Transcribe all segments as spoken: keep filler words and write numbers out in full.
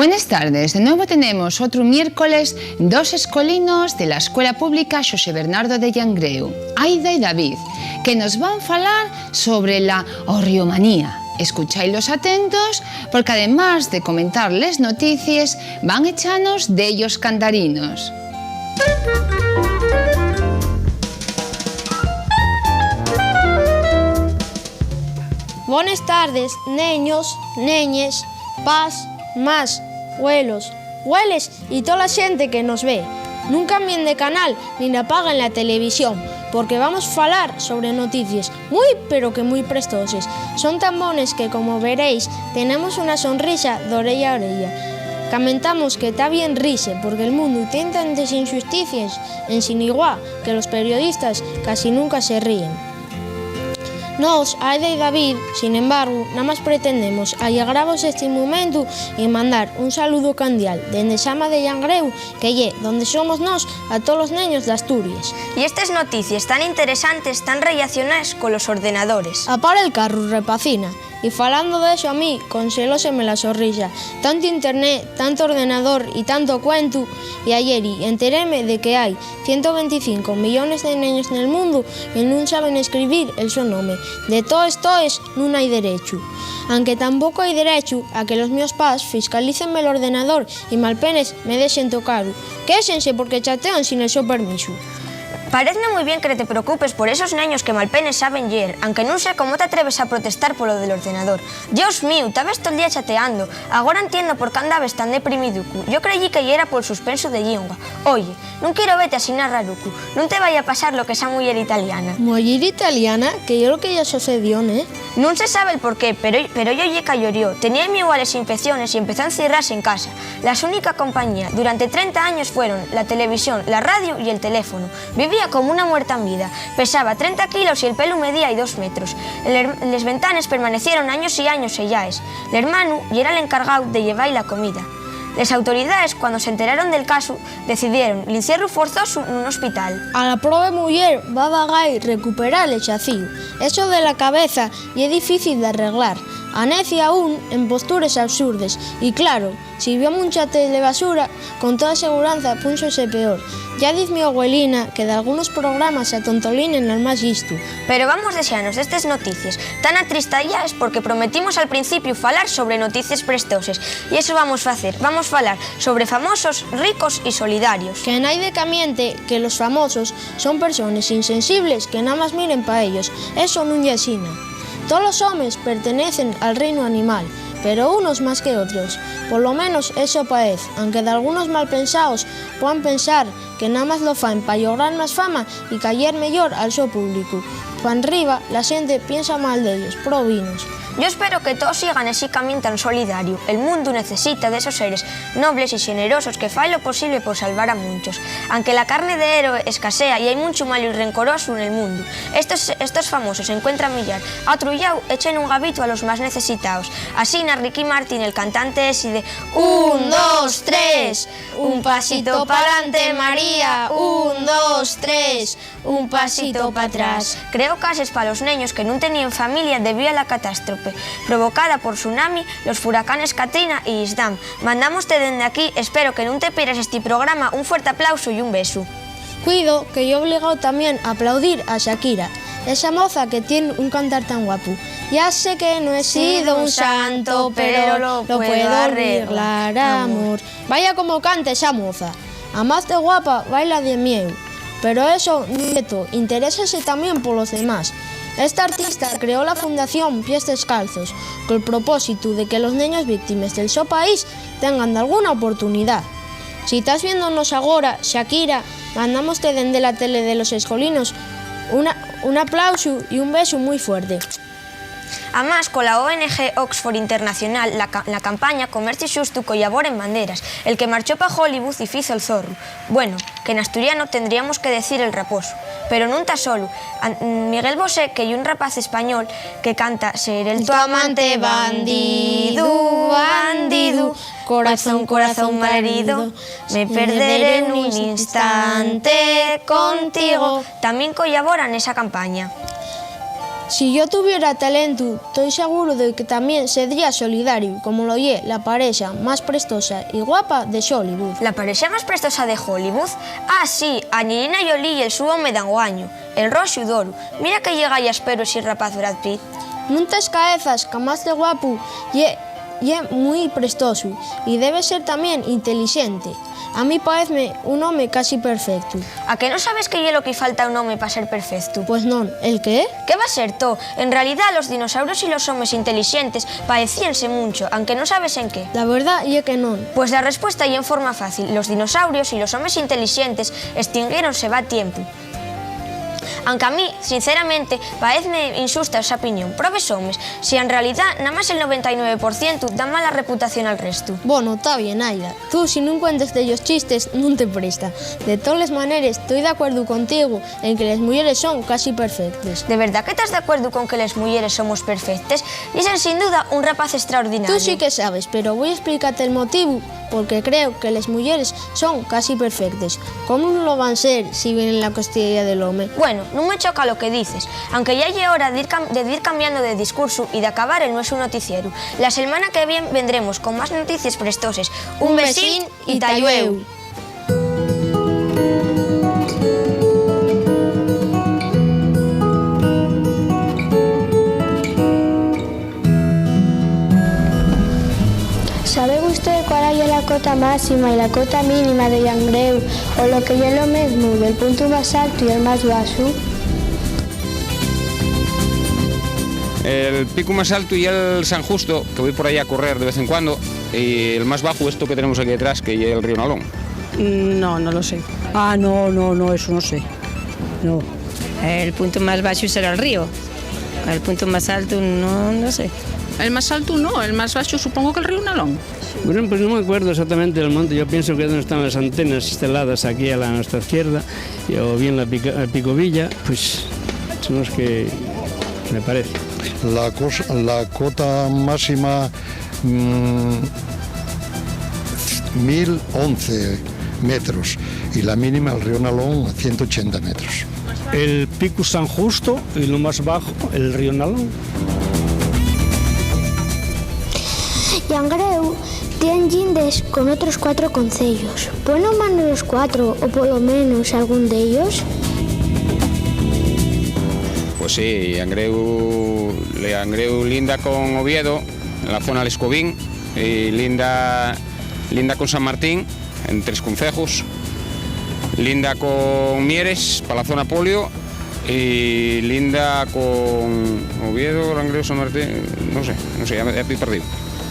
Buenas tardes, de nuevo tenemos otru miércoles dos escolinos de la Escuela Pública Xosé Bernardo de Llangreu, Aida y David, que nos van falar sobre la horriomanía. Escuchailos atentos, porque además de comentar les noticies, van echanos dellos cantarinos. Bones tardes, neños, neñes, pas, mas, güelos, güeles y tola xente que nos ve. Nun cambien de canal nin apaguen la televisión, porque vamos falar sobre noticies mui, pero que mui prestoses. Son tan bones que, como veréis, tenemos una sonrisa d'oreya a oreya. Camentamos que ta bien rise, porque el mundu tien tantes inxusticies ensin iguá que los periodistas casi nunca se ríen. Nós, Aida y David, sin embargo, namás pretendemos allegravos esti momentu y mandar un saludu cordial dende Xama de Llangreu, que ye donde somos nós, a tolos neños d'Asturies. Y estes noticies tan interesantes tán rellacionaes colos ordenadores. Apara el carru, rapacina. Y falando d'eso, a mí conxelóseme la sorrisa. Tanto internet, tanto ordenador y tanto cuentu, y ayeri enteréme de que hai ciento venticinco millones de neños nel mundu que nun saben escribir el so nome. De toes, toes, nun hai derechu. Anque tampoco hai derechu a que los mios pas fiscalicen el ordenador y malpenes me dexen tocalu. Quéxense porque chateo ensin el so permisu. Parézme mui bien que te preocupes por esos neños que malpenes saben lleer, anque nun sé cómo t'atreves a protestar polo del ordenador. Dios míu, taves tol día chateando. Agora entiendo por qué andabes tan deprimiducu. Yo creyí que yera pol suspensu de llingua. Oye, nun quiero vete asina rarucu. Nun te vaya a pasar lo que esa muyer italiana. ¿Muyer italiana? ¿Qué ye lo que-y sosedió, ne? Nun se sabe el por qué, pero, pero yo ye que llorió. Tenía mieu a les infecciones y empezó a encierrase en casa. La so única compañía durante trenta años fueron la televisión, la radio y el teléfono. Vivía como una muerta en vida. Pesaba trenta kilos y el pelu medía-y dos metros. El her-, les ventanes permanecieron años y años sellaes. L'hermanu yera l'encargáu de lleva-y la comida. Les autoridaes, cuando s'enteraron del casu, decidieron l'encierru forzosu nun hospital. A la probe muyer va vagar recuperar el xacíu. Eso de la cabeza ye difícil d'arreglar. Aneci aún en postures absurdes. Y claro, si vio muncha telebasura, con toda seguranza púnxose peor. Ya diz mi abuelina que dalgunos programas atontolinen al más llistu. Pero vamos dexanos d'estes noticies tan atristayaes, porque prometimos al principiu falar sobre noticies prestoses. Y eso vamos facer, vamos falar sobre famosos, ricos y solidarios. Que naide camiente que los famosos son persones insensibles que namás miren pa ellos. Eso nun ye asina. Tolos homes pertenecen al reinu animal, pero unos más que otros. Polo menos eso paez, anque dalgunos malpensaos puedan pensar que namás lo faen pa llograr más fama y cayer meyor al so públicu. Panriba, la xente piensa mal d'ellos, probinos. Yo espero que toos sigan esi camiín tan solidariu. El mundu necesita d'esos seres nobles y xenerosos que faen lo posible por salvar a munchos. Anque la carne d'héroe escasea y hai munchu malu y rencorosu nel mundu, estos, estos famosos encuentran miyar a otru llau, echen un gabitu a los más necesitaos. Asina Ricky Martin, el cantante esi de Un, dos, tres, un pasito p'alante, María, un, dos, tres, un pasito p'atrás, creó cases pa los neños que nun teníen familia debíu a la catástrofe provocada por tsunami, los furacanes Katrina y Isdam. Mandámoste dende aquí, espero que nun te pierdas esti programa, un fuerte aplausu y un besu. Cuido que ye obligao tamién aplaudir a Shakira, esa moza que tien un cantar tan guapu. Ya sé que no he sido un santo, pero lo, lo puedo arreglar, amor. Vaya como canta esa moza. Amás de guapa, baila de mieu. Pero eso nun ye too, interésase tamién polos demás. Esta artista creó la Fundación Pies Descalzos col propósitu de que los neños víctimes del so país tengan dalguna oportunidá. Si tas viéndonos agora, Shakira, mandámoste dende la tele de los escolinos una, un aplausu y un besu mui fuerte. Amás, cola O N G Oxford Internacional, la ca-, la campaña Comerciu Xustu collaboren banderas, el que marchó pa Hollywood y fizo'l zorru. Bueno, que n'asturiano tendríamos que decir el raposu. Pero nun ta solu. An-, Miguel Bosé, que ye un rapaz español que canta: "Seré el tu amante bandidu, bandidu, corazón, corazón malherido, me perderé en un instante contigo", tamién collabora nesa campaña. Si yo tuviera talentu, toi seguru de que tamién sedría solidariu, como lo ye la parexa más prestosa y guapa de Hollywood. ¿La parexa más prestosa de Hollywood? Ah, sí, Angelina Jolie y el su home d'anguaño, el Roxu d'Oru. Mira que ye gayasperu esi rapaz Brad Pitt. Nun t'escaezas, qu'amás de guapu, ye, ye mui prestosu y debe ser tamién intelixente. A mí paezme un home casi perfectu. ¿A que no sabes qué ye lo que falta a un home pa ser perfectu? Pues non, ¿el qué? ¿Qué va a ser to? En realidá, los dinosaurios y los homes intelixentes paecíense muncho, anque no sabes en qué. La verdá ye que non. Pues la respuesta ye en forma fácil. Los dinosaurios y los homes intelixentes estinguiéronse va tiempu. Anque a mí, sinceramente, paezme inxusta esa opinión. Probes homes, si en realidá namás el noventa y nueve por cientu dan mala reputación al restu. Bono, ta bien, Aida. Tú, si nun cuentes dellos chistes, nun te presta. De toles maneres, toi d'acuerdu contigo en que les muyeres son casi perfectes. ¿De verdá que tas d'acuerdu con que les muyeres somos perfectes? Diesen, sin duda, un rapaz extraordinariu. Tú sí que sabes, pero voi explicate el motivu pol que creo que les muyeres son casi perfectes. ¿Cómo nun lo van ser si vienen la costilla del home? Bueno, nun me choca lo que dices, anque ya ye hora de dir cam-, de dir cambiando de discursu y d'acabar el nuesu noticieru. La selmana que vien vendremos con más noticies prestoses. Un besín y ta llueu. ¿Sabe vusté cuál ye la cota máxima y la cota mínima de Llangreu, o lo que ye lo mesmo, del puntu más altu y el más baxu? El picu más altu ye'l San Justo, que voi por ahí a correr de vez en cuando, y el más baxu, esto que tenemos aquí detrás, que ye'l río Nalón. No, no lo sé. Ah, no, no, no, eso no sé. No. El puntu más baxu será el río. El puntu más altu, no, no sé. El más altu no, el más baxu supongo que el río Nalón. Bueno, pues no me acuerdo exactamente del monte. Yo pienso que es donde están las antenas instaladas aquí a la, a nuestra izquierda, y, o bien la pica-, el Pico Villa, pues son los que me parece. La cos-, la cota máxima, mm, mil once metros, y la mínima, el río Nalón, a ciento ochenta metros. El Picu San Justo y lo más bajo, el río Nalón. Llangreu tien llindes con otros cuatro conceyos. ¿Pueden humanos los cuatro, o polo menos algún d'ellos? Pues sí, Llangreu, Llangreu linda con Oviedo, en la zona del Escobín, y linda, linda con San Martín, en Tres Concejos, linda con Mieres, pa la zona Polio, y linda con Oviedo, Llangreu, San Martín, no sé, no sé, ya me, ya estoy perdido.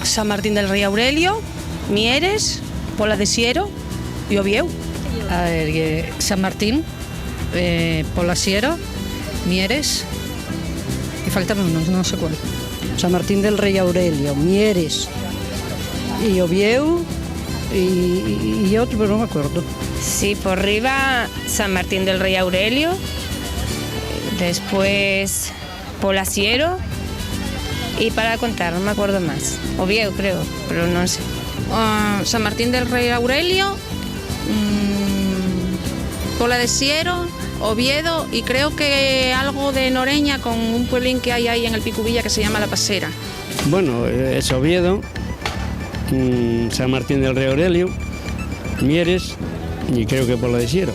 San Martín del Rei Aurelio, Mieres, Pola de Siero y Oviéu. A ver, eh, San Martín, eh, Pola Siero, Mieres, y faltame uno, no sé cuál. San Martín del Rei Aurelio, Mieres y Oviéu y, y, y otro, pero no me acuerdo. Sí, por riba San Martín del Rei Aurelio, después Pola Siero y para contar, no me acuerdo más. Oviéu, creo, pero no sé. Ah, San Martín del Rei Aurelio, mm, Pola de Siero, Oviedo y creo que algo de Noreña con un pueblín que hay ahí en el Picu Villa que se llama La Pasera. Bueno, eh, es Oviedo, mm, San Martín del Rei Aurelio, Mieres y creo que Pola de Siero.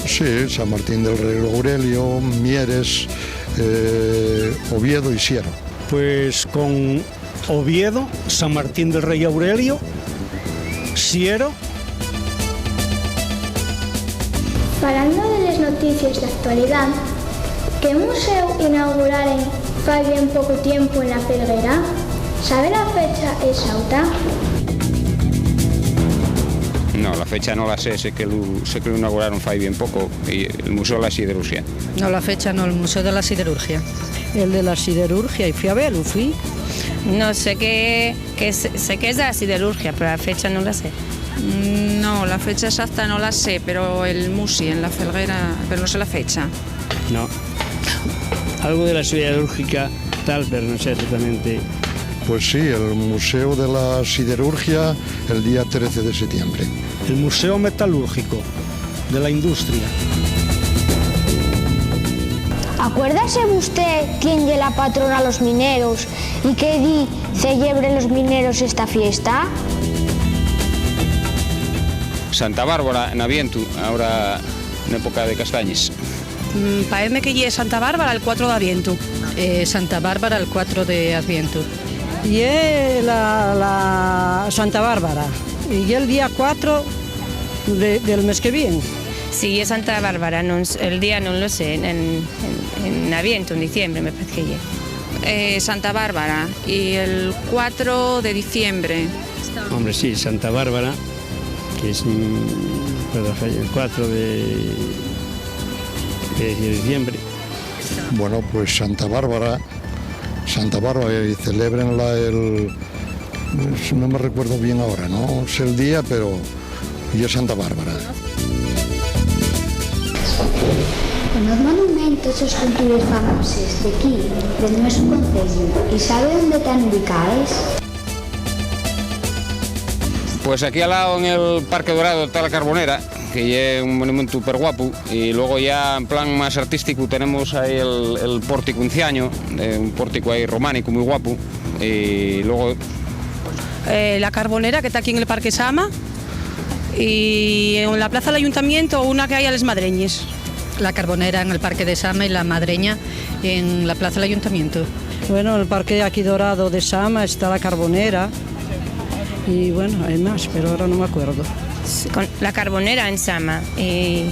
Sí, San Martín del Rei Aurelio, Mieres, eh, Oviedo y Siero. Pues con Oviedo, San Martín del Rei Aurelio, Siero. Falando de les noticies d'actualidá, ¿qué museu inauguraren fai bien pocu tiempu en La Felguera? ¿Sabe la fecha exauta? No, la fecha no la sé, sé que lu, sé que lo inauguraron fai bien poco, y el Museo de la Siderurgia. No, la fecha no, el Museo de la Siderurgia. El de la siderurgia, y fui a velu, fui. No, sé que, que sé, sé que es de la siderurgia, pero la fecha no la sé. Mm, no, la fecha exacta no la sé, pero el Musi en La Felguera, pero no sé la fecha. No. Algo de la siderúrgica tal, pero no sé exactamente. Pues sí, el Museo de la Siderurgia, el día trece de septiembre. El Museo Metalúrgico de la Industria. ¿Acuérdase vusté quién ye la patrona los mineros y qué dí celebren los mineros esta fiesta? Santa Bárbara, n'Avientu, ahora n'época de castañes. Mm, paezme que ye Santa Bárbara el cuatro d'Avientu. Eh, Santa Bárbara el cuatro de Advientu. Ye la, la Santa Bárbara, y ye el día cuatro de, del mes que vien. Si ye Santa Bárbara, non s-, el día non lo sé, en, en, en Avientu, en diciembre, me parece que ye. Eh, Santa Bárbara, y el cuatro de diciembre. Hombre, sí, Santa Bárbara, que es, mm, perdón, el cuatro de, de diciembre. Bueno, pues Santa Bárbara, Santa Bárbara, y celébrenla el, no me recuerdo bien ahora, ¿no? Es el día, pero ye Santa Bárbara. Conoz monumentos o escultures famoses d'equí, del nuesu conceyu, y sabe ónde tán ubicaes? Pues aquí al lado, en el Parque Dorado, ta la Carbonera, que ye un monumentu perguapu, y luego ya en plan más artístico tenemos ahí el, el pórtico anciaño, eh, un pórtico ahí románico muy guapu, y luego... Eh, la Carbonera, que ta aquí en el Parque Sama, y en la plaza del Ayuntamiento, una que hai a les madreñes. La Carbonera en el Parque de Sama y la Madreña en la plaza del Ayuntamiento. Bueno, el parque aquí dorado de Sama está la Carbonera y, bueno, hay más, pero ahora no me acuerdo. Sí, con la Carbonera en Sama y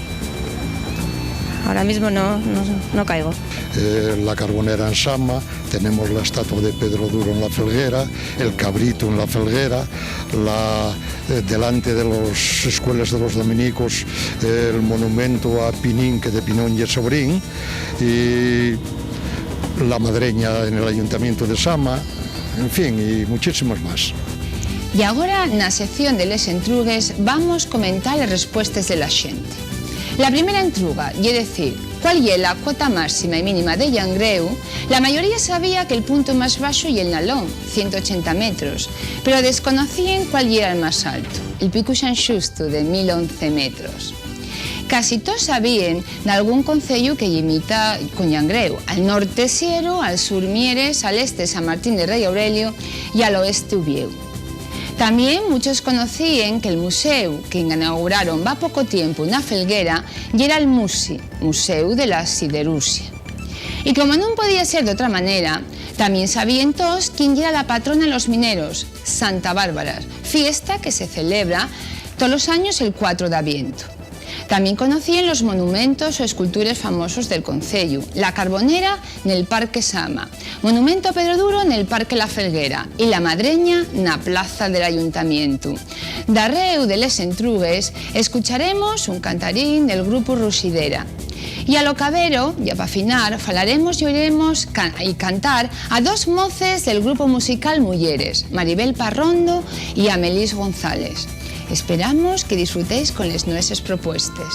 ahora mismo no, no, no caigo. Eh, la Carbonera en Sama, tenemos la estatua de Pedro Duro en la Felguera, el cabrito en la Felguera, la, eh, delante de las escuelas de los dominicos, eh, el monumento a Pinín, que de Pinón ye sobrín, y la madreña en el Ayuntamiento de Sama, en fin, y muchísimos más. Y agora, na sección de les entrugues, vamos comentar les respuestes de la xente. La primera entruga, ye decir, ¿cuál ye la cuota máxima y mínima de Llangreu? La mayoría sabía que el punto más baxo ye el Nalón, ciento ochenta metros, pero desconocíen cuál yera el más alto, el Picu Xan Xustu, de mil once metros. Casi toos sabíen d'algún conceyu que llimita con Llangreu, al norte Siero, al sur Mieres, al este San Martín de Rei Aurelio y al oeste Uviéu. Tamién muchos conocíen que'l museu, que inauguraron va poco tiempu na Felguera, yera'l MUSI, Museu de la Siderurxia. Y como nun podía ser d'otra manera, tamién sabíen toos quién yera la patrona de los mineros, Santa Bárbara, fiesta que se celebra tolos años el cuatro d'Avientu. Tamién conocíen los monumentos o escultures famosos del conceyu, la Carbonera nel Parque Sama, Monumento a Pedro Duro nel Parque La Felguera y la Madreña na plaza del Ayuntamientu. Darréu de les entrugues, escucharemos un cantarín del grupu Ruxidera. Y a lo cabero, ya pa finar, falaremos y oiremos ca-, y cantar a dos moces del grupu musical Muyeres, Maribel Parrondo y Amelís González. Esperamos que disfrutéis con les nueses propuestes.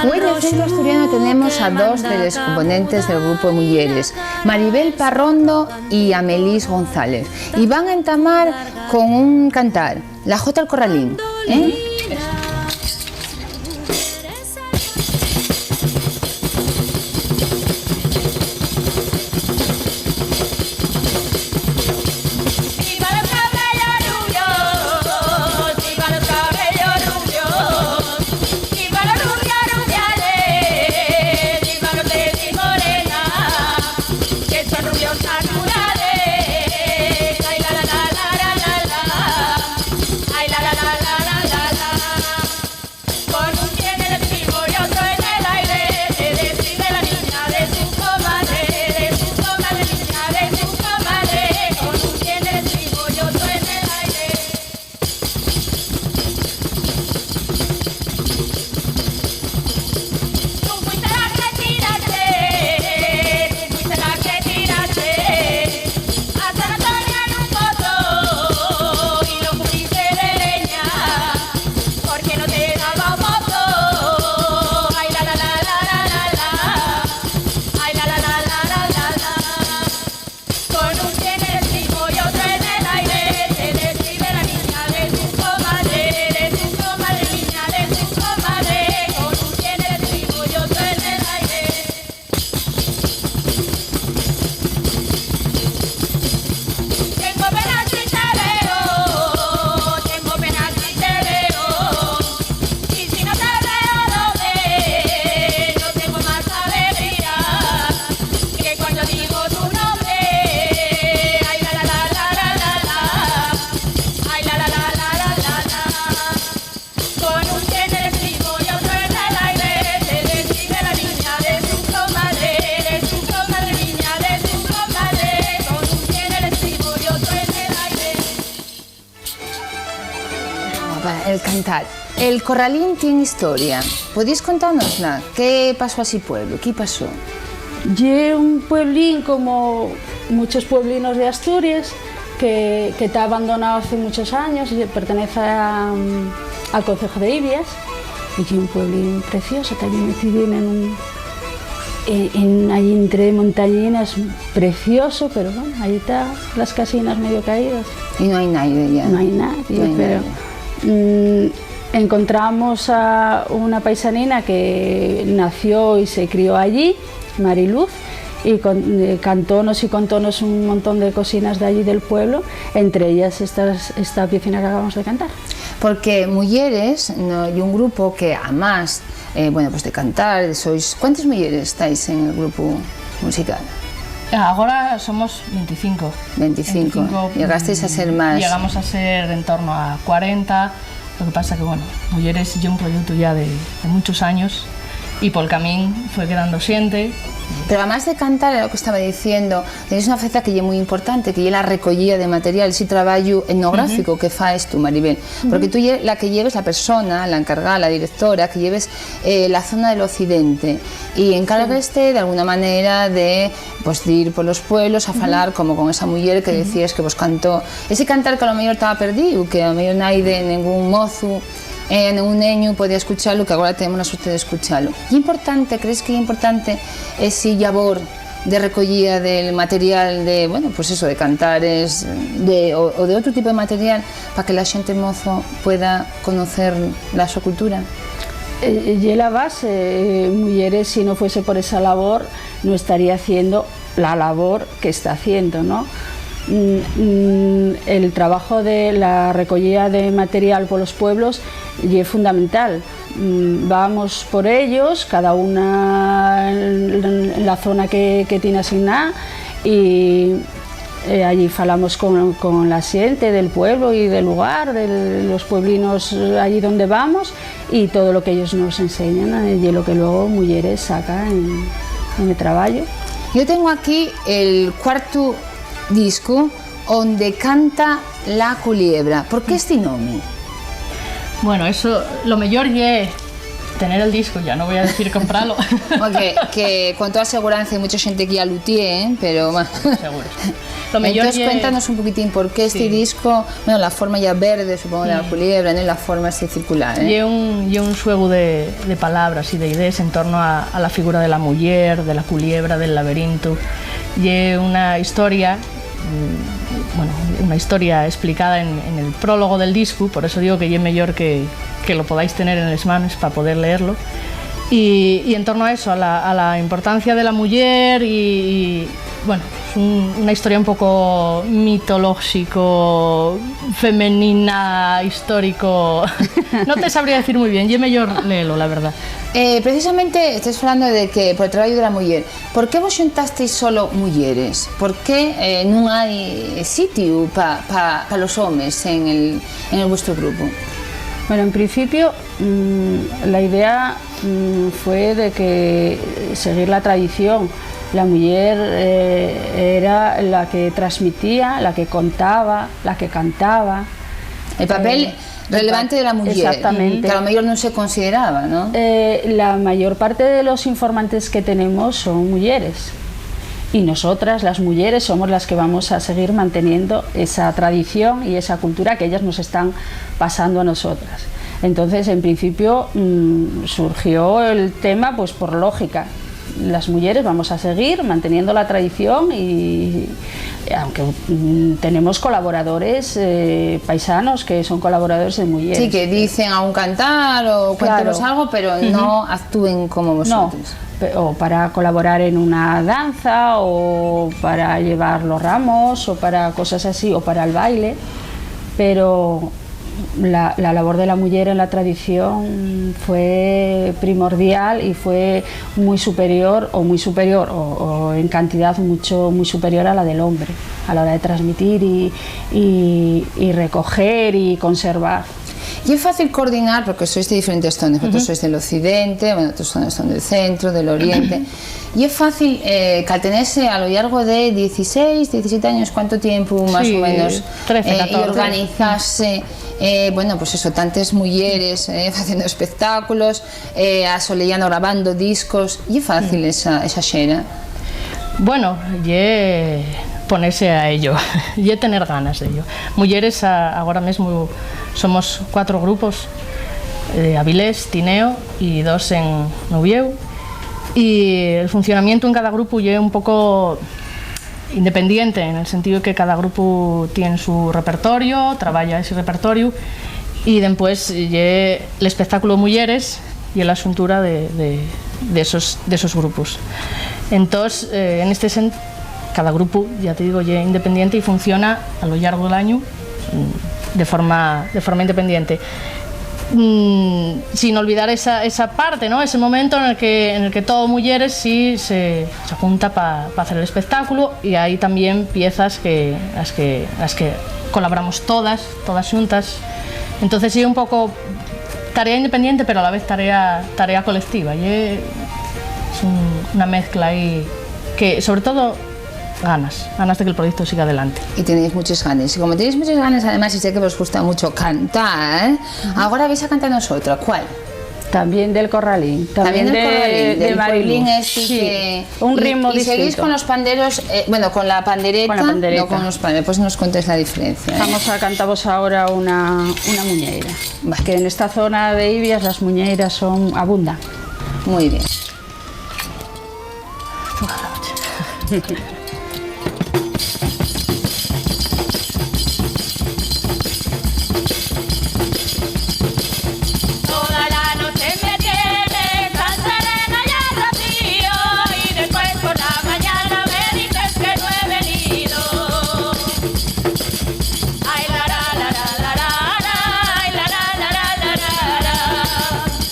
Güei nel Centru Asturianu tenemos a dos de les componentes del grupu de muyeres, Maribel Parrondo y Amelís González, y van a entamar con un cantar, La Jota al Corralín, ¿eh? Con un pie en el estribo y otro en el aire, se describe la niña de su comadre, de su comadre, niña de su comadre. Con un pie en el estribo y otro en el aire. Tú fuiste la que tiraste, tú fuiste la que tiraste. Hasta la Antonia en un pozo y lo cubriste de leña, porque no te daba mozo. Ay, la, la, la. Ay, la, la, la. Con un pie en el estribo y otro en el aire, se describe la niña de su comadre, de su comadre, niña de su comadre. Con un pie en el estribo y otro en el aire. Tengo pena si te veo, tengo pena si te veo. Y si no te veo, no te, no tengo más alegría que cuando digo tu nombre. Ay, la, la, la. Ay, la, la, la. Con un pie en el estribo y otro en el aire, se describe la niña de su comadre, de su comadre, niña de su comadre. Con un pie en el estribo y otro en el aire. El cantar. El Corralín tien historia. ¿Podíes contárnosla? ¿Qué pasó a esi pueblu? ¿Qué pasó? Ye un pueblín como muchos pueblinos de Asturias que, que ta abandonao hace muchos años y pertenece a, al concejo de Ibias, y ye un pueblín precioso, ta allí metidín en un, en, en, allí entre montañinas, precioso, pero bueno, allí ta las casinas medio caídas. Y no hai nadie ya. No hai nadie, no hai pero nadie. Mm, encontramos a una paisanina que nació y se crió allí, Mariluz, y con, eh, cantónos y contónos un montón de cosinas de allí del pueblo, entre ellas estas, esta piecina que acabamos de cantar. Porque Muyeres, no, ye un grupo que, amás, eh, bueno, pues de cantar, sois, ¿cuántes muyeres estáis en el grupo musical? Agora somos veinticinco. Veinticinco. Veinticinco, llegasteis a ser más. Llegamos a ser en torno a cuarenta. Lo que pasa que, bueno, Muyeres ye un proyecto ya de, de muchos años y por el camino fue quedando gente. Pero además de cantar, era lo que estaba diciendo, tenéis una faceta que ye muy importante, que ye la recollida de material, ese trabajo etnográfico que faes tú, Maribel. Porque tú ye la que lleves, la persona, la encargada, la directora, que lleves, eh, la zona del occidente. Y encárgueste, de alguna manera, de, pues, de ir por los pueblos a falar, como con esa mujer que decías que vos cantó. Ese cantar que a lo mejor estaba perdido, que a lo mejor nadie, ningún mozu, eh, ningún neño podía escucharlo, que ahora tenemos la suerte de escucharlo. ¿Y importante, crees que es importante ese labor de recollida del material de, bueno, pues eso, de cantares, de, o, o de otro tipo de material, para que la gente mozo pueda conocer la su cultura? Eh, ye la base, eh, Muyeres, si no fuese por esa labor, no estaría haciendo la labor que está haciendo, ¿no? Mm, mm, el trabajo de la recogida de material por los pueblos ye fundamental. Mm, vamos por ellos, cada una en, en la zona que, que tiene asignada, y, eh, allí falamos con, con la gente del pueblo y del lugar, de los pueblinos, eh, allí donde vamos, y todo lo que ellos nos enseñan, eh, y lo que luego Muyeres saca en, en el trabajo. Yo tengo aquí el cuarto disco onde canta la culiebra. ¿Por qué este nombre? Bueno, eso, lo mejor ye Tener el disco, ya no voy a decir compralo. Bueno, que, que con toda seguranza hai mucha xente que ya lu tien, pero bueno. Seguro. Lo mellor Entonces, ye cuéntanos un poquitín por qué este Sí. disco, bueno, la forma ya verde, supongo, de la Mm. culiebra, ¿no? Y la forma así circular, ¿eh? Ye un, ye un xuegu de, de palabras y de ideas en torno a, a la figura de la muyer, de la culiebra, del laberinto. Ye una historia, mm, bueno, una historia explicada en, en el prólogo del disco, por eso digo que ye mellor que, que lo podáis tener en les manos pa poder leerlo. Y, y en torno a eso, a la, a la importancia de la muyer y, y, bueno, es un, una historia un poco mitológico, femenina, histórico. No te sabría decir muy bien, ye mellor léelo, la verdad. Eh, precisamente, estés hablando de que por el trabajo de la mujer, ¿por qué vos xuntasteis solo mujeres? ¿Por qué, eh, nun hai sitio pa, pa, pa los homes en el, en el vuestro grupo? Bueno, en principio, mm, la idea, mm, fue de que seguir la tradición. La mujer, eh, era la que transmitía, la que contaba, la que cantaba. El papel Eh, relevante de la mujer, exactamente. Que a lo mejor no se consideraba, ¿no? Eh, la mayor parte de los informantes que tenemos son mujeres. Y nosotras, las mujeres, somos las que vamos a seguir manteniendo esa tradición y esa cultura que ellas nos están pasando a nosotras. Entonces, en principio, mm, surgió el tema, pues, por lógica. Las mujeres vamos a seguir manteniendo la tradición y, aunque, mm, tenemos colaboradores, eh, paisanos que son colaboradores de mujeres. Sí, que dicen a un cantar o Claro. cuéntenos algo, pero Ujú. no actúen como No, vosotros. pe-, o para colaborar en una danza, o para llevar los ramos, o para cosas así, o para el baile, pero la, la labor de la mujer en la tradición fue primordial y fue muy superior, o muy superior, o, o en cantidad mucho, muy superior a la del hombre, a la hora de transmitir y, y, y recoger y conservar. ¿Y es fácil coordinar, porque sois de diferentes zonas, vosotros Ujú. sois del occidente, bueno, otros son, son del centro, del oriente, ¿y es fácil, eh, caltenese a lo largo de dieciséis, diecisiete años, cuánto tiempo más Sí, o menos, trece, eh, y catorce. organizarse, eh, bueno, pues eso, tantas mujeres, eh, haciendo espectáculos, eh, asoleyando, grabando discos? ¿Y es fácil Mm. esa, esa xera? Bueno, ye ponerse a ello, ye tener ganas de ello. Mujeres, a-, agora mesmo somos cuatro grupos, eh, Avilés, Tineo y dos en Uviéu. Y el funcionamiento en cada grupo ye un poco independiente, en el sentido que cada grupo tiene su repertorio, trabaja ese repertorio, y después ye el espectáculo Mujeres y la asuntura de, de, de esos, de esos grupos. Entós, eh, en este sen-, cada grupo, ya te digo, ye independiente y funciona a lo llargo del año, mm, de forma, de forma independiente. Mm, sin olvidar esa, esa parte, ¿no? Ese momento en el que, en el que todo mujeres sí se, se junta pa, pa hacer el espectáculo, y hay también piezas que, las que, las que colaboramos todas, todas juntas. Entonces, sí, un poco tarea independiente, pero a la vez tarea, tarea colectiva. Y es un, una mezcla ahí que, sobre todo, ganas, ganas de que el proyecto siga adelante. Y tenéis muchas ganas. Y como tenéis muchas ganas, además, y sé que os gusta mucho cantar, ¿eh? Ahora vais a cantarnos otra. ¿Cuál? También del Corralín, También también del de, Corralín, de del Mariluz. Pueblín este Sí, que, un y, ritmo y seguís distinto. Con los panderos, eh, bueno, con la pandereta, Con la pandereta. No con los panderos, pues nos contéis la diferencia, ¿eh? Vamos a cantaros ahora una, una muñeira, Vale. que en esta zona de Ibias las muñeiras son, abundan. Muy bien. Toda la noche me tiene tan serena y al rocío, y después por la mañana me dices que no he venido. Ay, la, la, la, la, la, la, la, ay, la, la, la, la, la, la, la.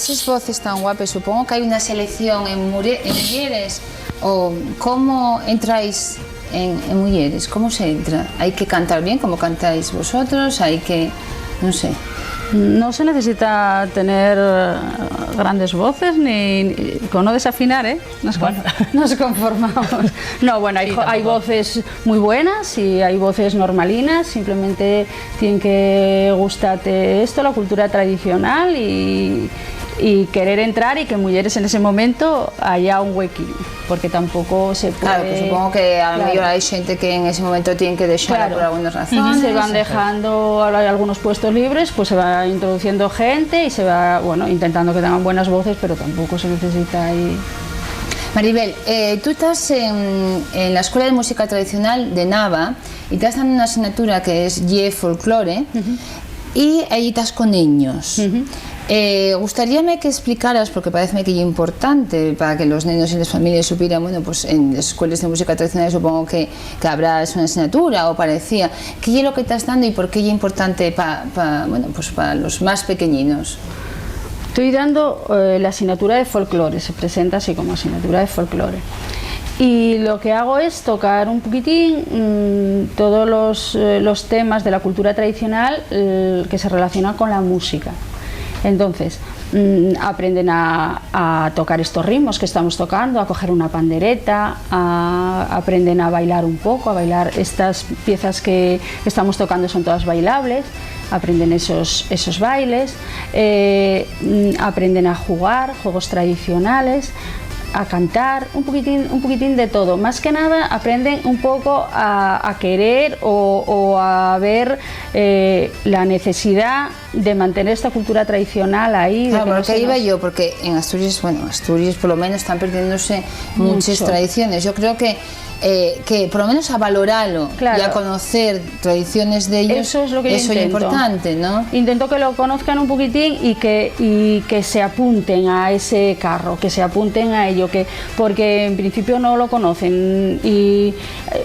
Eses voces tan guapes, supongo que hai una selección en mure-, en muyeres, o cómo entráis en, en muyeres, ¿cómo se entra? ¿Hai que cantar bien, como cantáis vosotros? ¿Hai que, no sé? No se necesita tener, eh, grandes voces, ni, ni, con no desafinar, ¿eh? Nos con-, nos conformamos. No, bueno, hay, sí, jo-, hay voces muy buenas y hay voces normalinas, simplemente tiene que gustarte esto, la cultura tradicional y, y querer entrar y que mujeres en ese momento haya un huequín, porque tampoco se puede. Claro, que supongo que a lo mejor hay gente que en ese momento tiene que dejarlo por algunas razones. Se van dejando algunos puestos libres, pues se va introduciendo gente y se va, bueno, intentando que tengan buenas voces, pero tampoco se necesita ahí. Maribel, eh, tú estás en, en la Escuela de Música Tradicional de Nava y estás dando una asignatura que es Ye Folklore, y ahí estás con niños. Eh, gustaríame que explicaras, porque paréceme que es importante para que los nenos y las familias supieran, bueno, pues en las escuelas de música tradicional supongo que, que habrá una asignatura o parecía, ¿qué es lo que estás dando y por qué es importante pa, pa, bueno, pues para los más pequeñinos? Estoy dando, eh, la asignatura de folclore, se presenta así como asignatura de folclore. Y lo que hago es tocar un poquitín, mm, todos los, eh, los temas de la cultura tradicional, eh, que se relacionan con la música. Entonces, mm, aprenden a, a tocar estos ritmos que estamos tocando, a coger una pandereta, a, aprenden a bailar un poco, a bailar. Estas piezas que estamos tocando son todas bailables, aprenden esos, esos bailes, eh, mm, aprenden a jugar juegos tradicionales, a cantar, un poquitín, un poquitín de todo. Más que nada aprenden un poco a, a querer o, o a ver, eh, la necesidad de mantener esta cultura tradicional ahí, de... Claro, que no porque se ahí nos iba yo, porque en Asturias, bueno, Asturias por lo menos están perdiéndose muchas tradiciones. Yo creo que, eh, que por lo menos a valorarlo y a conocer tradiciones de ellos, eso es lo que yo intento. Eso es importante, ¿no? Intento que lo conozcan un poquitín y que, y que se apunten a ese carro, que se apunten a ello, que, porque en principio no lo conocen y,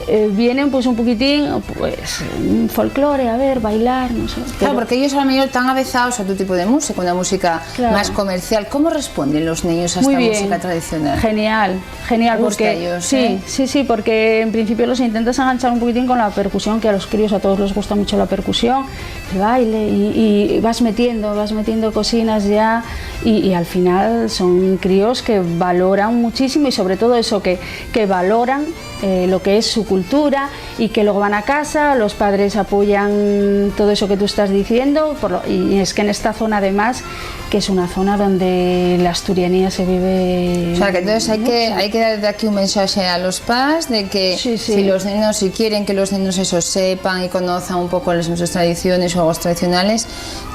eh, vienen pues un poquitín, pues, un folclore, a ver, bailar, no sé. Claro, pero porque ellos a lo mejor están avezados a otro tipo de música, una música más comercial. ¿Cómo responden los niños a esta música tradicional? Muy bien, genial, genial, porque sí, sí, sí, porque en principio los intentas enganchar un poquitín con la percusión, que a los críos a todos les gusta mucho la percusión, el baile, y, y vas metiendo, vas metiendo cocinas ya, y, y al final son críos que valoran muchísimo y sobre todo eso, que, que valoran, eh, lo que es su cultura y que luego van a casa, los padres apoyan todo eso que tú estás diciendo, por lo, y es que en esta zona además, que es una zona donde la asturianía se vive mucho, ¿no? O sea, que entonces hay que, hay que dar de aquí un mensaje a los padres de que si los niños, si quieren que los niños eso sepan y conozcan un poco las nuestras tradiciones o juegos tradicionales,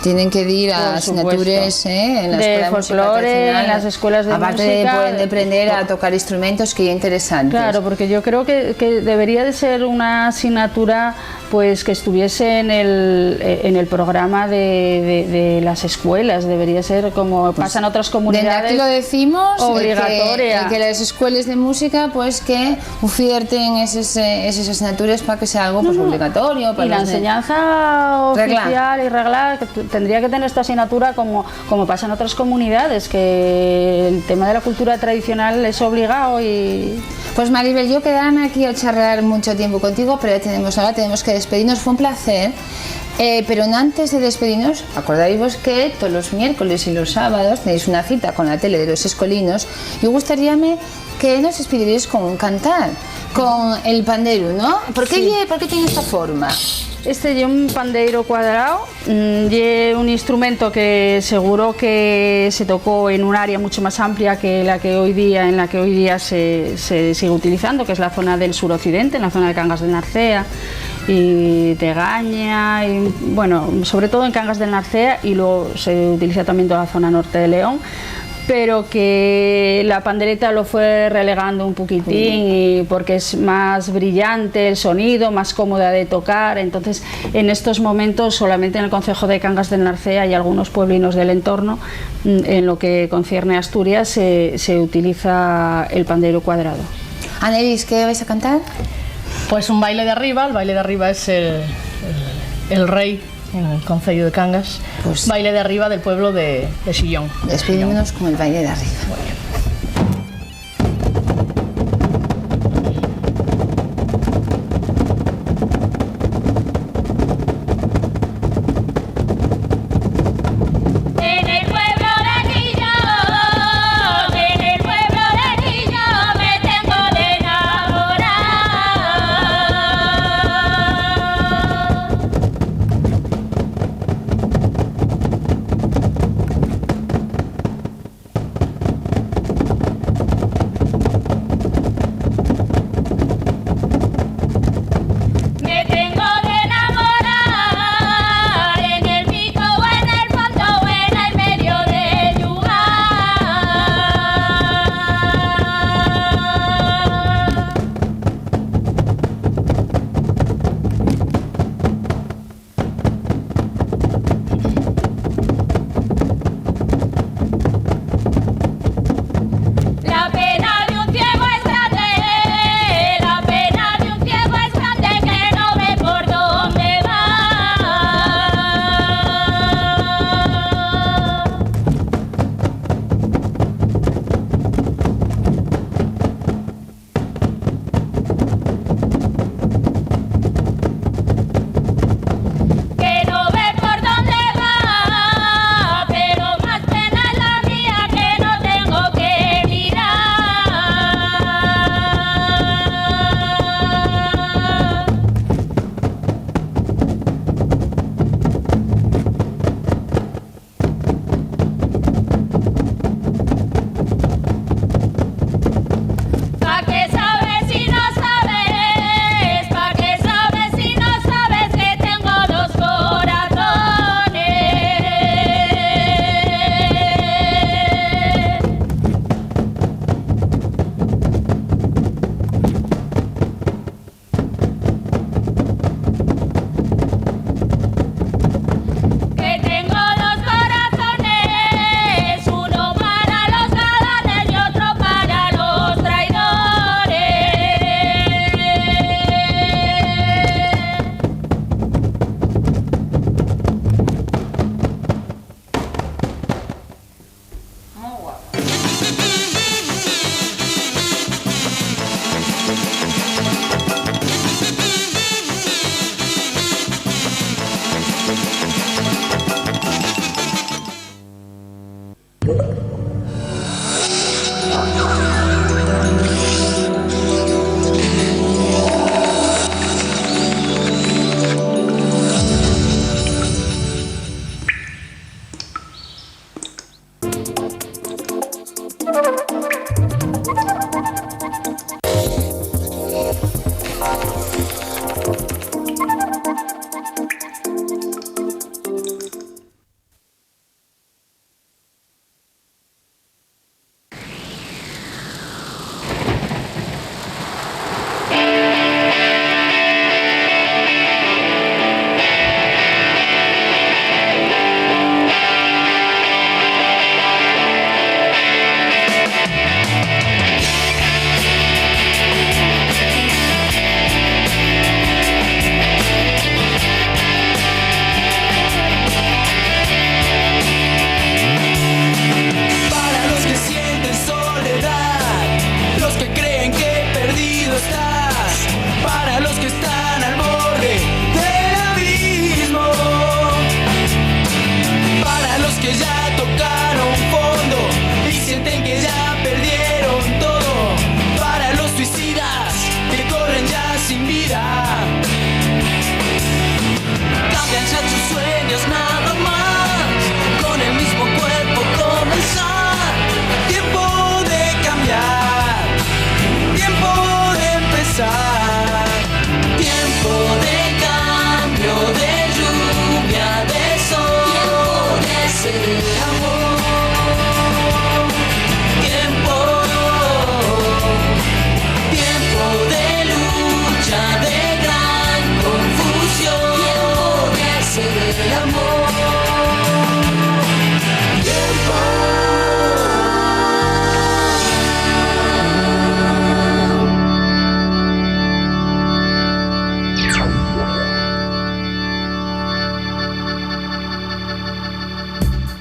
tienen que ir a asignatures, eh, en la escuela de música tradicional. Por supuesto. De folclore, en las escuelas de música. Aparte de poder aprender a tocar instrumentos, que es interesante. Claro, porque yo creo que, que debería de ser una asignatura, pues, que estuviese en el, eh, en el programa de, de, de las escuelas. Debería ser como pasa en otras comunidades, obligatoria. Pues, dende aquí lo decimos, el que, el que las escuelas de música, pues, que ufierten eses, eh, eses asignatures pa que sea algo, pues, obligatorio pa los nenos. No, no. Y la enseñanza oficial y reglada, que t-, tendría que tener esta asignatura como, como pasa en otras comunidades, que el tema de la cultura tradicional es obligado y... Pues, Maribel, yo quedarme aquí a charlar mucho tiempo contigo, pero ya tenemos, ahora tenemos que despedirnos. Fue un placer. Eh, pero antes de despedirnos, acordaivos que todos los miércoles y los sábados tenéis una cita con la tele de los escolinos. Y gustaríame que nos despidieres con un cantar, con el panderu, ¿no? ¿Por qué, sí, ye, por qué tiene esta forma? Este ye un pandeiro cuadrado, mm, ye un instrumento que seguro que se tocó en un área mucho más amplia que la que hoy día, en la que hoy día se, se sigue utilizando, que es la zona del suroccidente, en la zona de Cangas de Narcea y Tegaña, y, bueno, sobre todo en Cangas de Narcea, y luego se utiliza también toda la zona norte de León. Pero que la pandereta lo fue relegando un poquitín, sí, y porque es más brillante el sonido, más cómoda de tocar. Entonces, en estos momentos, solamente en el concejo de Cangas del Narcea y algunos pueblinos del entorno, mm, en lo que concierne a Asturias, se, se utiliza el pandeiro cuadrado. Anelis, ¿qué vais a cantar? Pues un baile de arriba. El baile de arriba es el, el, el rei en el concello de Cangas, pues, baile de arriba del pueblo de, de Sillón. Despidímonos con el baile de arriba. Muy bien.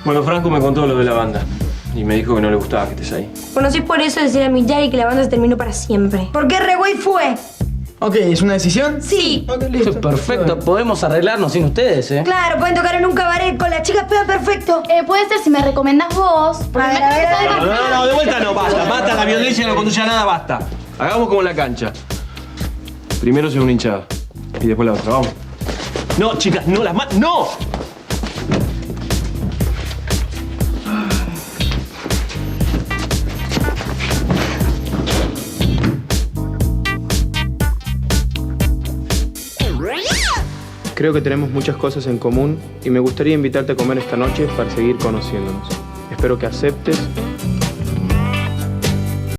Bueno, Franco me contó lo de la banda y me dijo que no le gustaba que estés ahí. Bueno, si es por eso, decirle a mi Yari que la banda se terminó para siempre. ¿Por qué re güey fue? Ok, ¿es una decisión? Sí. Ok, listo. Perfecto, podemos arreglarnos sin ustedes, ¿eh? Claro, pueden tocar en un cabaret con las chicas, pega perfecto. Eh, puede ser si me recomendás vos. Porque A ver, me a ver, a ver. No, no, no, de vuelta no, basta, basta, la violencia no conduce a nada, basta. Hagamos como en la cancha. Primero sea una hinchada y después la otra, vamos. No, chicas, no las ma-, ¡no! Creo que tenemos muchas cosas en común y me gustaría invitarte a comer esta noche para seguir conociéndonos. Espero que aceptes